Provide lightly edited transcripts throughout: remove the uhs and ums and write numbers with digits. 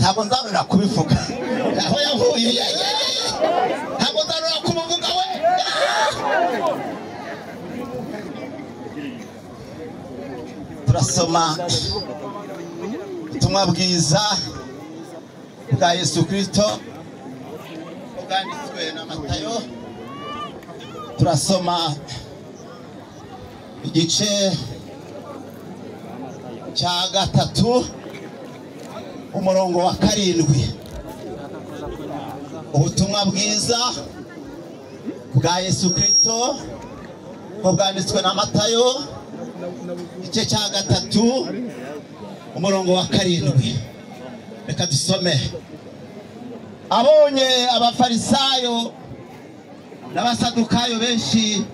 Ntabwo nzarura kubivuga aho yavuye, ntabwo nzarura kumuvuga we. Turasoma ubutumwa bwiza bwa Yesu Kristo bwanditswe na Matayo. Turasoma igice cya 3 umurongo wa 7. Ubutumwa bwiza bwa Yesu Kristo bwanditswe na Matayo igice cya 3 umurongo wa 7. Reka dusome. Abonye abafarisayo n'abasadukayo benshi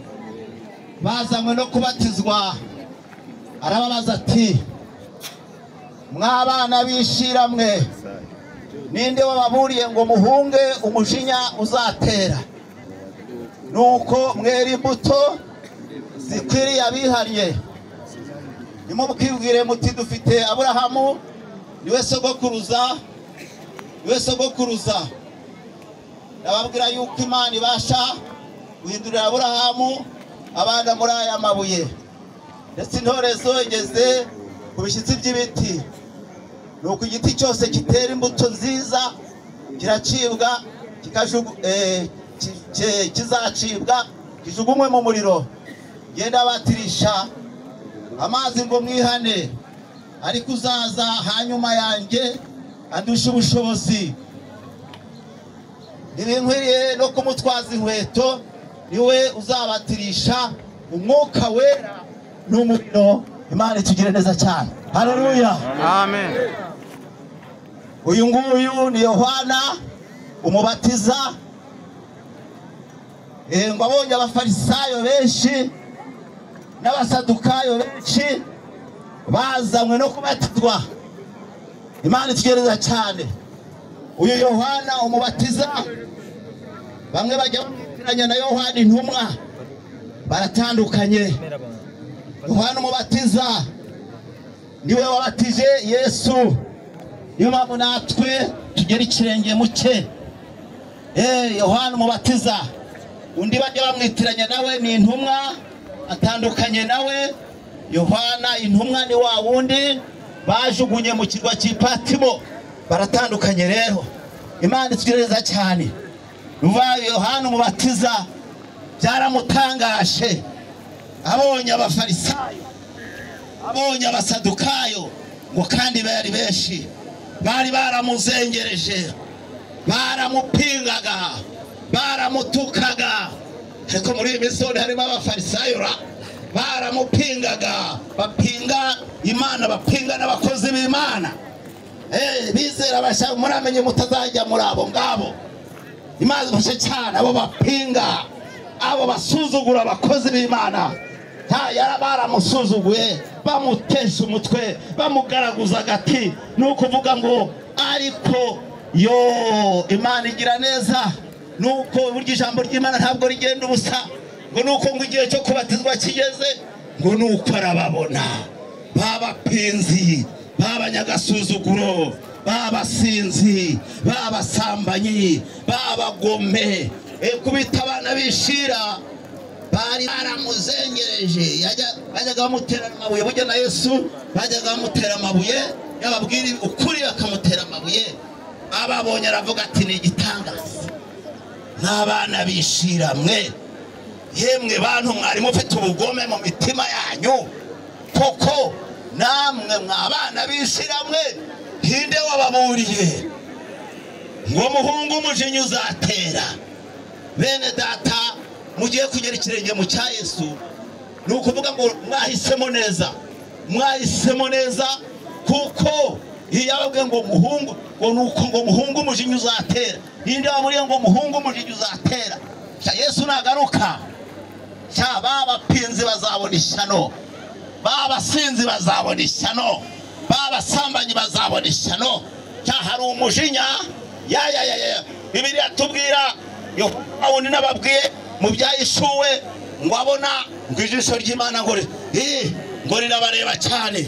bazanywe no kubatizwa, arababaza ati: mwabana bishiramwe, ninde wababuriye ngo muhunge umujinya uzatera? Nuko mwera imbuto zikwiriye abihariye. Nimubwibwire muti dufite Aburahamu niwe sogokuruza, niwe sogokuruza. Ndababwira yuko Imana ibasha guhindurira Aburahamu abana muri aya mabuye. Ndetse intorezo igeze ku bishyitsi by'ibiti. Nuko igiti cyose kitera imbuto nziza kiracibwa, kizacibwa kijugunywe mu muriro. Genda batirisha amazi ngo mwihane, ariko uzaza hanyuma yanjye andusha ubushobozi, ntibinkwiriye no kumutwaza inkweto, niwe uzabatirisha umwuka wera n'umuriro. Imana itugire neza cyane. Haleluya, amen. Uyu nguyu ni Yohana umubatiza. Ngo abonye abafarisayo benshi n'abasadukayo benshi bazanywe no kubatizwa. Imana itugire neza cyane. Uyu Yohana umubatiza bamwe bajya bamwitiranya na Yohana intumwa, baratandukanye. Yohana umubatiza niwe wabatije Yesu. Niyo mpamvu natwe tugera ikirenge mu cye. Yohana umubatiza, undi bajya bamwitiranya nawe ni intumwa, atandukanye nawe. Yohana intumwa ni wa wundi bajugunye mu kirwa cy'Ipatimo, baratandukanye rero. Imana itugire cyane. Ruva Yohana umubatiza byaramutangaje, abonye abafarisayo, abonye abasadukayo, ngo kandi bari benshi bari baramuzengereje, baramupingaga, baramutukaga. Ariko muri iyi minsi harimo abafarisayo baramupingaga, bapinga Imana, bapinga n'abakozi b'Imana. Bizera bashaka, muramenye mutazajya muri abo ngabo. Imana ifashe cyane abo bapinga, abo basuzugura abakozi b'Imana. Baramusuzuguye, bamutesha umutwe, bamugaraguza agati. Ni ukuvuga ngo ariko yo Imana igira neza. Nuko burya ijambo ry'Imana ntabwo rigenda ubusa. Ngo nuko ngo igihe cyo kubatizwa kigeze, ngo nuko arababona babapinzi, babanyagasuzuguro, babasinzi, babasambanyi, babagome, kubita abana bishira. Bari baramuzengereje, bajyaga bamutera amabuye. Burya na Yesu bajyaga bamutera amabuye, yababwira ukuri bakamutera amabuye. Ababonye aravuga ati ni igitangaza, n'abana bishiramwe. Yemwe bantu mwari mufite ubugome mu mitima yanyu, koko namwe mwabana bishiramwe, hinde wababuriye ngo muhungu umujinya uzatera. Bene data, mugiye kugera ikirenge mu cya Yesu, ni ukuvuga ngo mwahisemo neza, mwahisemo neza, kuko iyo yababwiye ngo muhungu, ngo nuko ngo muhungu umujinya uzatera, hinde waburiye ngo muhungu umujinya uzatera. Yesu nagaruka, babapinzi bazabona ishyano, babasinzi bazabona ishyano, babasambanyi bazabona ishyano. Hari umujinya. Ya ya ya ya Bibiliya tubwira Yohana nababwiye mu byayishuwe ngo abona ngo ijisho ry'Imana ngo ngo rirabareba cyane,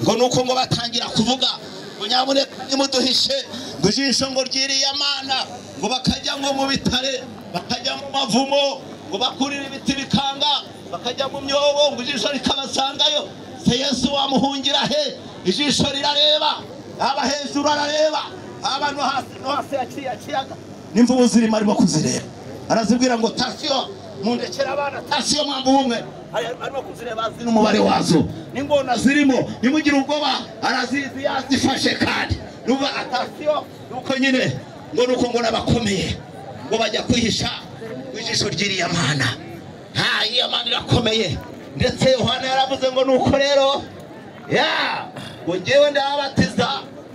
ngo nuko ngo batangira kuvuga ngo nyamuneka nimuduhishe, ngo ijisho ngo ryiriya Mana, ngo bakajya ngo mu bitare, bakajya mu mavumo, ngo bakurira ibiti bikanga, bakajya mu myobo, ngo ijisho rikabasangayo. Se Yesu wamuhungira he? Ijisho rirareba, aba hejuru arareba, aba no hasi, no hasi yaciyaga n'imvubu zirimo arimo kuzireba. Arazibwira ngo tasiyo mundekera abana, tasiyo mwambu umwe arimo kuzireba, azi n'umubare wazo n'ingona zirimo, nimugire ubwoba, arazizi yazifashe. Kandi nuba atasiyo nuko nyine ngo nuko ngo nabakomeye ngo bajya kwihisha ijisho ry'iriya Mana. Ha, iriya Mana irakomeye. Ndetse Yohana yaravuze ngo nuko rero ya ngo ngewe ndabatiza,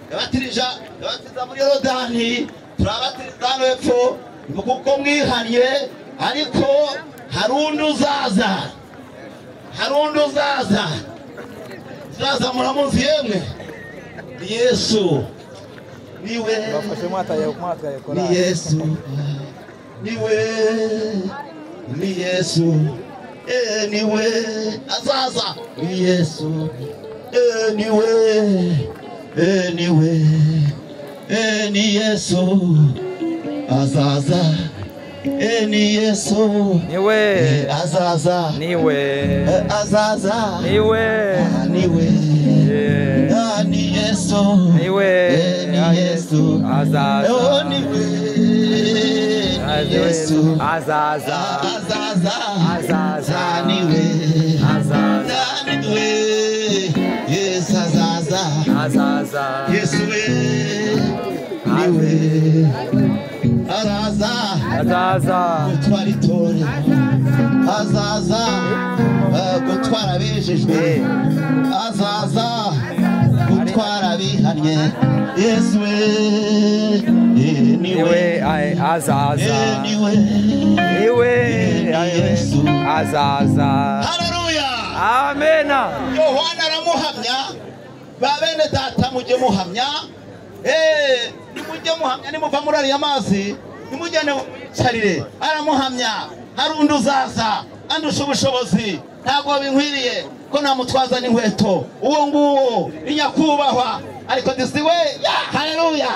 ndabatirija, ndabatiza muri Yorodani, turabatiriza hano hepfo kuko mwihannye, ariko hari undi uzaza, hari undi uzaza, uzaza muramuzi yemwe, ni Yesu, niwe, ni Yesu, niwe, ni Yesu, niwe azaza, ni Yesu, niwe, niwe, ni Yesu azaza, ni Yesu, niwe azaza, niwe azaza, niwe, niwe, ni Yesu, niwe, ni Yesu azaza, niwe, ni Yesu azaza, azaza, azaza, niwe, azaza, niwe, Yesu azaza, azaza, Yesu we, niwe araza, azaza gutwara itorero, azaza gutwara abejejwe, azaza gutwara abihannye. Yesu we, niwe, azaza, niwe, niwe, Yesu azaza. Haleluya, amena. Yohana aramuhamya. Ba bene data, mujye muhamya, nimujye muhamya, nimuva muri ariya mazi nimujyane mwicarire. Aramuhamya, hari undi uzaza andusha ubushobozi, ntabwo binkwiriye ko namutwaza n'inkweto, uwo nguwo ni nyakubahwa. Ariko disiwe, haleluya,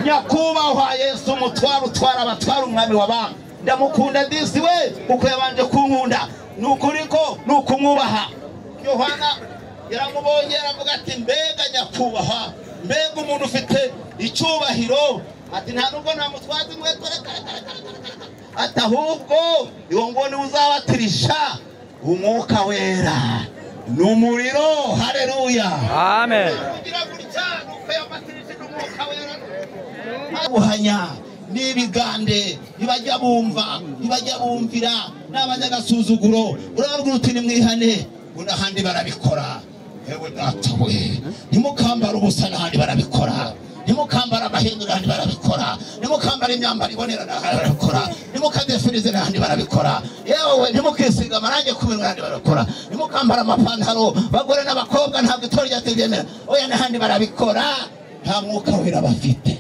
nyakubahwa Yesu umutwara, utwara abatwara, umwami w'abami. Ndamukunda disiwe kuko yabanje kunkunda, ni ukuri ko ni ukumwubaha. Yohana yaramubonye aravuga ati mbega nyakubahwa, mbega umuntu ufite icyubahiro, ati nta nubwo namutwaza inkweto, reka reka reka reka, ati ahubwo uwo nguwo niwe uzabatirisha umwuka wera n'umuriro. Haleluya, amen. Kugira gutya nuko yabatirije n'umwuka wera. Buhanya n'ibigande ntibajya bumva, ntibajya bumvira, n'abanyagasuzuguro. Urababwira uti nimwihane, ngo n'ahandi barabikora. Ewe data we, ntimukambara ubusa, n'ahandi barabikora. Ntimukambara amahindura, n'ahandi barabikora. Ntimukambara imyambaro ibonera, n'ahandi barabikora. Ntimukadefirize, n'ahandi barabikora. Yewe ntimukisiga amarangi ku minwa, n'ahandi barabikora. Ntimukambara amapantaro, bagore n'abakobwa, ntabwo itorero ryatebyemera, oya, n'ahandi barabikora. Nta mwuka wera bafite.